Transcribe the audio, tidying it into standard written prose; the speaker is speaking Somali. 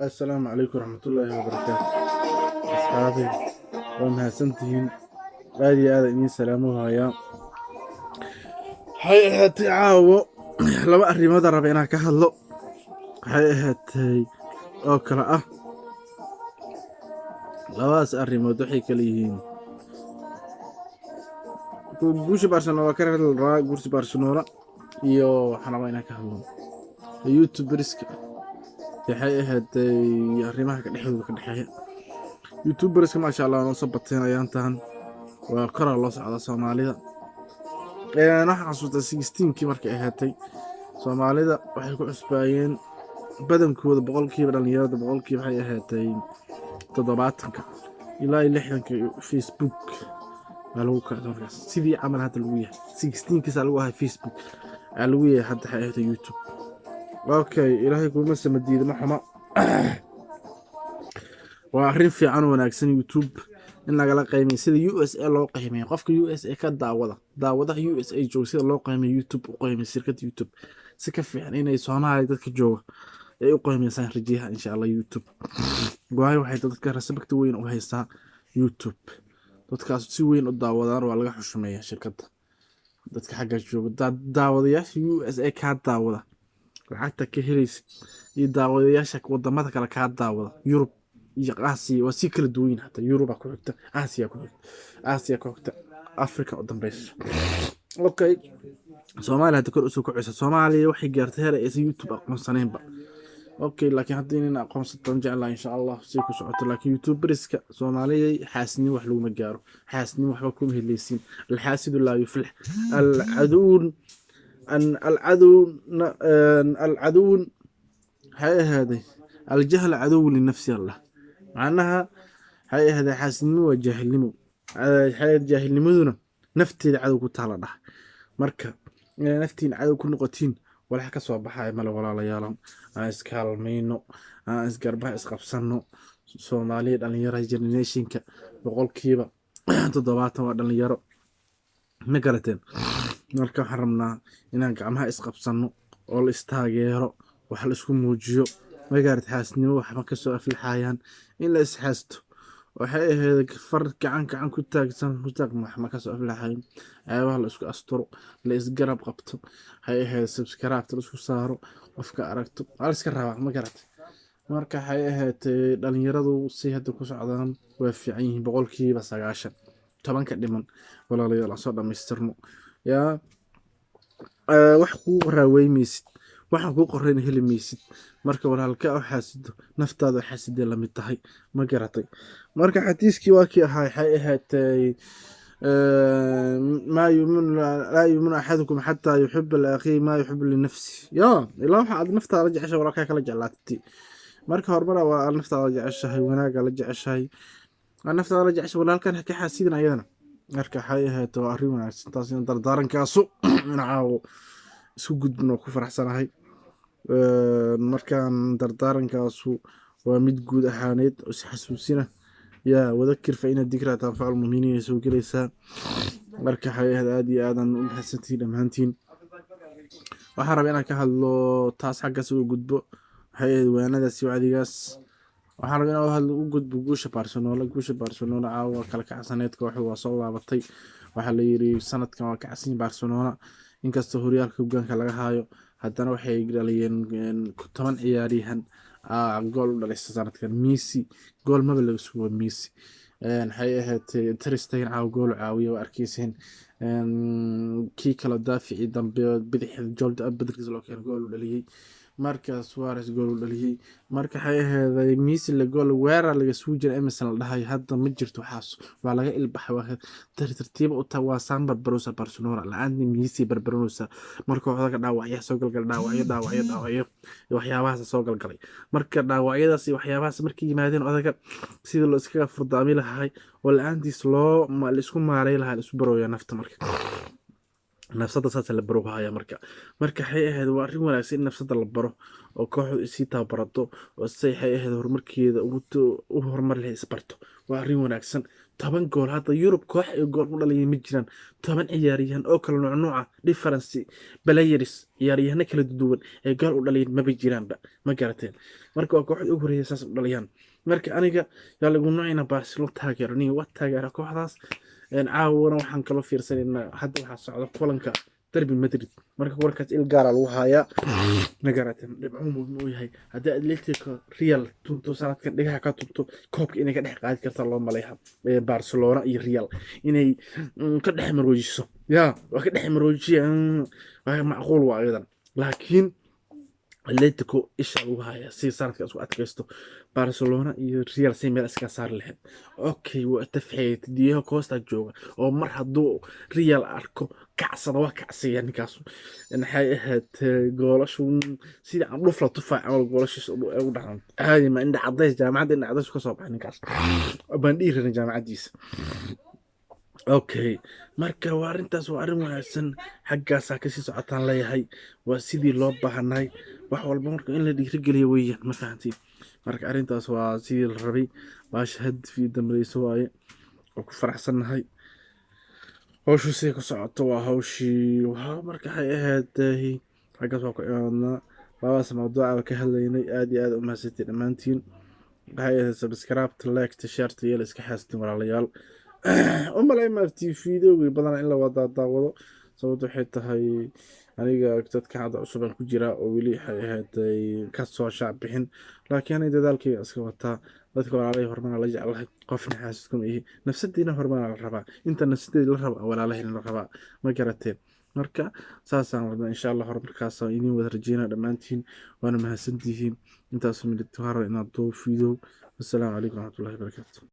Assalaamu calaykum waraxmatullaahi wabarakaatu. Asxaabi, waa mahadsantihiin, aad iyo aad idiin salaamo hayaa. Waxay ahaatay caawo laba arrimood aan raba inaan ka hadlo. Waxay ahaatay oo kale ah, labadaas arrimood waxay kala yihiin guusha Barcelona, waa ka hadli rabaa guusha Barcelona, iyo waxaan rabaa inaan ka hadlo youtuberska. Waxay ahaatay arrimaha ka dhexdooda ka dhexeeya youtuberska. Maasha Allah, noo soo bateen ayaantan, waa koraa loo socdaa Soomaalida. Waxaan xasuustaa 16-kii markay ahaatay, Soomaalida waxay ku cusbaayeen badankooda, boqolkiiba dhalinyarada, boqolkiiba waxay ahaatay 70-ka ilaa iyo 60-ka Facebook baa lagu kacay markaas. Sidii camal hadda lagu yahay 16-kiisa lagu ahay Facebook aa lagu yahay hadda, waxay ahaatay YouTube. Okay, Ilaahay kuma samadiida, ma xuma, waa arrin fiican oo wanaagsan YouTube in lagala qiimeeyo sida USA loo qiimeeyo. Qofka USA ka daawada, daawadaha USA jooga, sida loo qiimeeyo YouTube u qiimeeyo shirkadda YouTube, si ka fiican inay Soomaaliya dadka jooga ay u qiimeysaan rajayaha, insha Allah, YouTube. Waayo, waxay dadka respect weyn u haystaa YouTube, dadkaas si weyn u daawadaan, waa laga xushumeeyaa shirkadda. Dadka xagga jooga, daawadayaasha USA kaa daawada, lacagta ka helaysid, iyo daawadayaasha wadamada kale kaa daawada, Yurub iyo Aasiya, waa sii kala duwan yihiin. Xataa Yurubaa ku xigta, Aasiya ku xigta, Aasiya ku xigta, Africa u dambeysa. Okay, Soomaaliya hadda kor usoo kacaysa. Soomaaliya waxay gaartay heer aysan YouTube aqoonsanaynba. Okay, laakiin haddii inin aqoonsataan jeclaa, insha Allah, si ku socoto. Laakiin youtuberska Soomaaliya, xaasnimo wax laguma gaaro, xaasnimo waxba kuma heleysiin. الحاسد لا يفلح. العدو العدو العدو waxay ahaaday الجهل عدو لنفسه. Allah macnaha waxay ahaaday xaasidnimo waa jaahilnimo, waxay jaahilnimaduna nafteeda cadow ku taala dhah. Marka inay naftiin cadow ku noqotiin, walax ka soo baxaya male. Walaalayaal, aan iskaalmayno, aan isgarbaha isqabsano. Soomaaliya dhalinyaro, generationka 70% waa dhalinyaro, ma garateen? Marka waxaan rabnaa inaan gacmaha isqabsano oo la istaageero, wax la isku muujiyo, ma garat? Xaasnimo waxba kasoo aflaxayaan. In la isxaasto, waxay ahayd far gacan gacan ku taagsan ku taag, wax ma kasoo aflaxayo. Ceebaha la isku asturo, la isgarab qabto, waxay ahayd subscribe la isku saaro, qofka aragto waa la iska rabaa, ma garat? Marka waxay ahayd dhalinyaradu si hadda ku socdaan waa fiican yihiin 90%. 10-ka dhiman, walaalayaal, aan soo dhammaystirno. Yaa wax kuu qoraa weymeysid, waxaan kuu qorayna heli maysid. Marka walaalka oo xaasido, naftaada oo xaasidee lamid tahay, ma garatay? Marka xadiiskii waa kii ahaa, waxay ahaatay ما يؤمن لا يؤمن أحدكم حتى يحب لأخيه ما يحب لنفسه. Ya ilaa waxa aad naftaada la jeceshahay walaalkaa kala jeclaatay. Marka horumar waa aad naftaada la jeceshahay, wanaaga la jeceshahay, aad naftaada la jeceshahay, walaalkan ha ka xaasidin ayadana. Marka waxay ahayd waa arrin wanaagsan taas in dardaaраnkaasu in caawo isku gudbin oo ku faraxsanahay. Markaan dardaarankaasu waa mid guud ahaaneed oo is xasuusina. Yaa وذكر فإن الذكرى تنفع المؤمنين soo gelaysaa. Marka waxay ahayd aad iyo aadan u mahadsantihiin dhammaantiin. Waxaan rabaa inaan ka hadlo taas, xaggaas uga gudbo. Waxay ahayd waanadaas iyo wacdigaas. Waxaan rabaa inaan hadlo, u gudbo guusha Barcelona. Guusha Barcelona caawa kala kacsaneed, kooxdu waa soo laabatay. Waxaa la yiri sanadkan waa kacsan Barcelona, inkastoo horyaalka hogaanka laga haayo, haddana waxay dhaliyeen 10 ciyaaryahan gool u dhalisay sanadkan. Messi gool maba laga sugo. Messi waxay ahayd Ter Stegen caawa gool u caawiya, waa arkeyseen. Kii kale daaficii dambe bidixda Jordi bedelkiisa loo keenay gool u dhaliyey. Marka Suarez gool u dhaliyey. Marka waxay ahayd Messi la gool weerar laga sugi jiray Emerson la dhahay, hadda ma jirto waxaas, waa laga ilbaxay, waa tartiib u taa, waa saan barbarosa Barcelona la-aanta Messi barbarosa. Marka kooxda ka dhaawacya soo galgal, dhaawacyo, dhaawacyo, dhaawacyo iyo waxyaabahaas soo galgalay. Marka dhaawacyadaas iyo waxyaabahaas markay yimaadeen, odaga sidii loo iskaga furdaami lahay oo la-aantiis loo la isku maaray lahaa, la isku barooya nafta. Marka Nafsada saasa la baro haya. Marka waxay ahayd, waa arrin wanaagsan in nafsada la baro oo kooxdu isii tababarato oo say waxay ahayd horumarkeeda ugu u horumar lahayd isbarto. Waa arrin wanaagsan. 10 gool hadda Yurub koox ay gool u dhaliyay ma jiraan. 10 ciyaaryahan oo kala nooc nooca, different players, ciyaaryahano kala duwan ee gool u dhaliyeen maba jiraanba, ma garateen? Marka waa kooxda ugu horreeyay saas u dhaliyaan. Marka aniga yaa lagu nocayna Barcelona taageero, nin waa taageera kooxdaas. Caawana waxaan kaloo fiirsanaynaa, hadda waxaa socda kulanka derby Madrid. Marka kulankaas il gaara lagu hayaa, ma garateen? Dhibco muhiim u yahay. Haddii Atletico Real tunto, sanadkan dhigaha ka tunto, koobka inay ka dhex qaadi karta loo maleeya. Barcelona iyo Real inay ka dhex maroojiso, ya waa ka dhex maroojiya, waa macquul, waa ayadan. Laakiin Atletico isha lagu hayaa si sanadka isku adkaysto Barcelona iyo Real si meel iska saari lahayd. Okay, waa tafxeed Diego Costa jooga oo mar hadduu Real arko kacsada, waa kacsaya ninkaas. Maxay ahayd goolashu sida aan dhuf la tufaa camal goolashiisa u dhacan caadi ma indha cadays. Jaamacadda indha cadays ka soo baxay ninkaas, baan dhihi rabin jaamacaddiisa. Okay, marka waa arrintaas, waa arrin wanaagsan. Xaggaasaa kasii socotaan leeyahay, waa sidii loo baahanay. Wax walba marka in la dhiirigeliyo weeyaan, ma fahantiin? Marka arrintaas waa sidii la rabay. Baasha hadfii dambayso waaye oo ku faraxsannahay hawshu siday ku socoto. Waa hawshii waa. Marka waxay ahayd xaggaas waa ku cimaadnaa labadaas mawduuca ka hadlaynay. Aad iyo aad u mahadsantiin dhammaantiin. Waxay ahayd subscribe-ta, like-ta, share-ta iyo la iska xaastin, walaalayaal. U malay maarti videogii badan in la wada daawado. Sababta waxay tahay aniga dadka hadda cusub aan ku jiraa oo weli waxay ahayd ka soo shaac bixin, laakiin aniga dadaalkayga iska wataa. Dadka walaalahii horumar la jeclahay, qofna xaasidkuma ihi. Nafsadiina horumar la rabaa, inta nafsadeeda la raba walaalahayna la rabaa, ma garateen? Marka saasaan rabnaa, insha Allah horumarkaasaan idiin wada rajeynaa dhammaantiin. Waana mahadsantihiin. Intaas minute waxaan rabaa inaad duub video. Assalaamu calaykum waraxmatullahi wabarakaatu.